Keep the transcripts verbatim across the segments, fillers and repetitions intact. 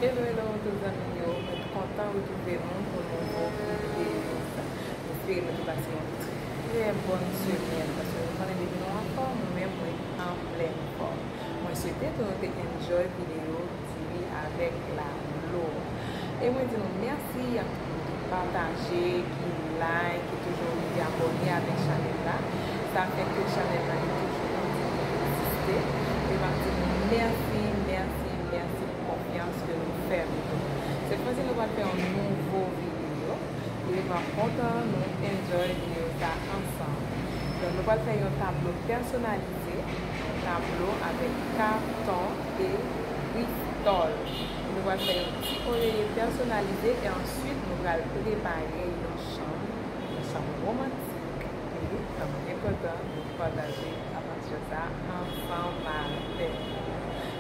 Hello, hello, tout zanmi yo. Mwen kontan retwouve nou pou nouvo videyo sa. M espere nou te pase yon trè bòn semèn, paske nou konnen depi nou anfòm, mwen menm mwen an plèn fòm. Mwen swete tou nou te enjoy videyo Diri avèk Lablo. E mwen di nou mèsi ak tout moun ki pataje, ki like, ki toujou rive abòne avèk chanèl la. Sa fè ke chanèl la li toujou kontinye egziste. E m ap di nou mèsi, mèsi, mèsi pou konfyans ke nou fè m tou. Sèt fwa si nou pral fè yon nouvo videyo. E m ap kontan nou enjoy videyo sa ansanm. Donk nou pral fè yon tablo pèsonalize, yon tablo avèk katon e kristòl. Nou pral fè yon ti oreye pèsonalize e answit nou pral prepare yon chanm, yon chanm womantik. E ann byen kontan nou pataje avanti sa ansanm avèk nou.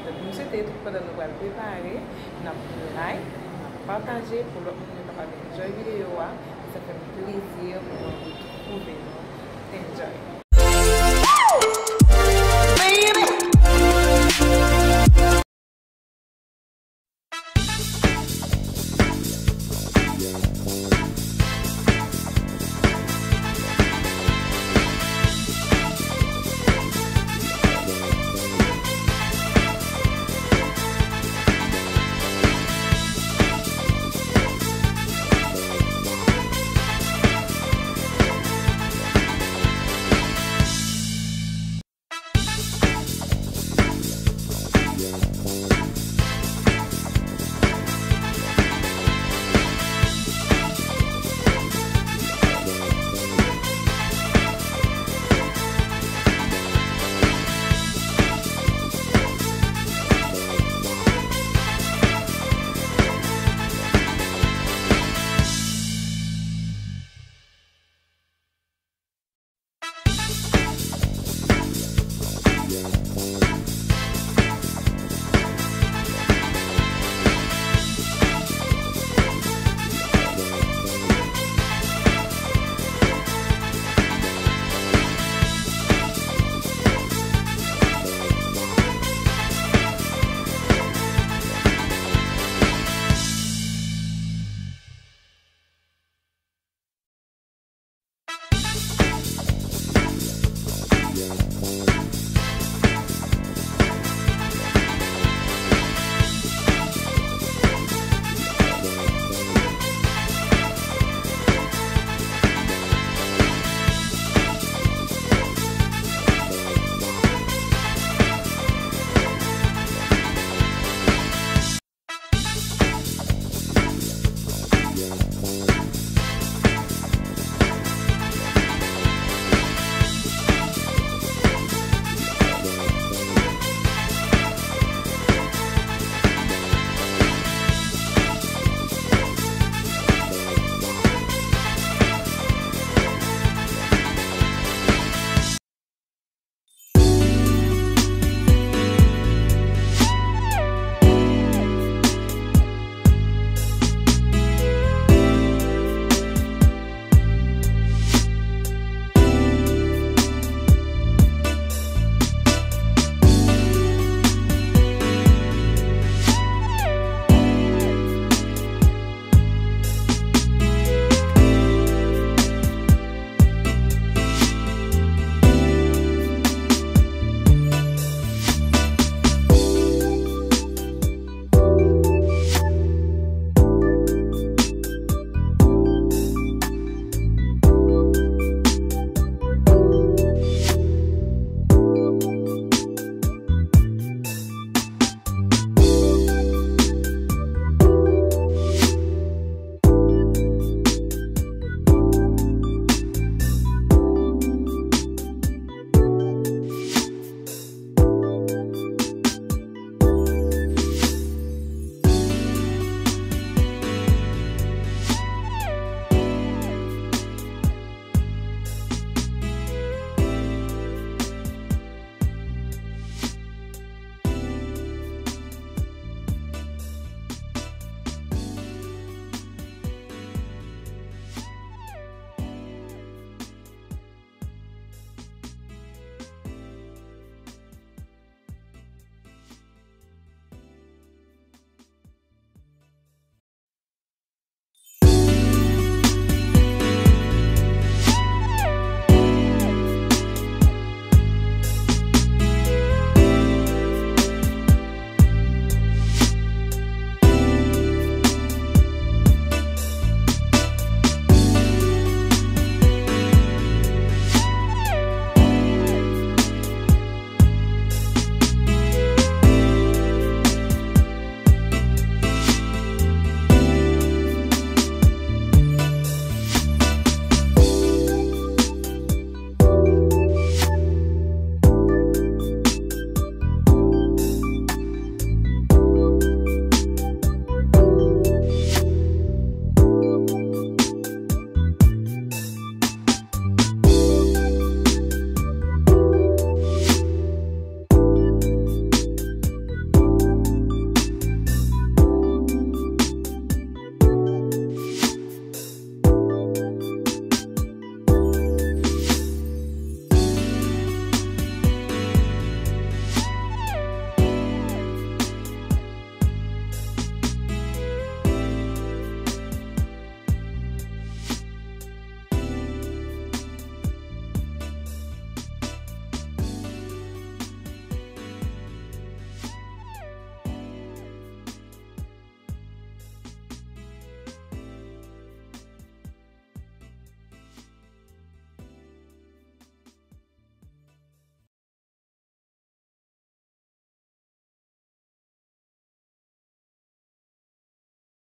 Donk, m swete tout pandan nou pral prepare, n ap like, n ap pataje pou lòt moun yo kapab enjoy videyo a. E sa fè m plezi pou mwen retwouve nou. Enjoy!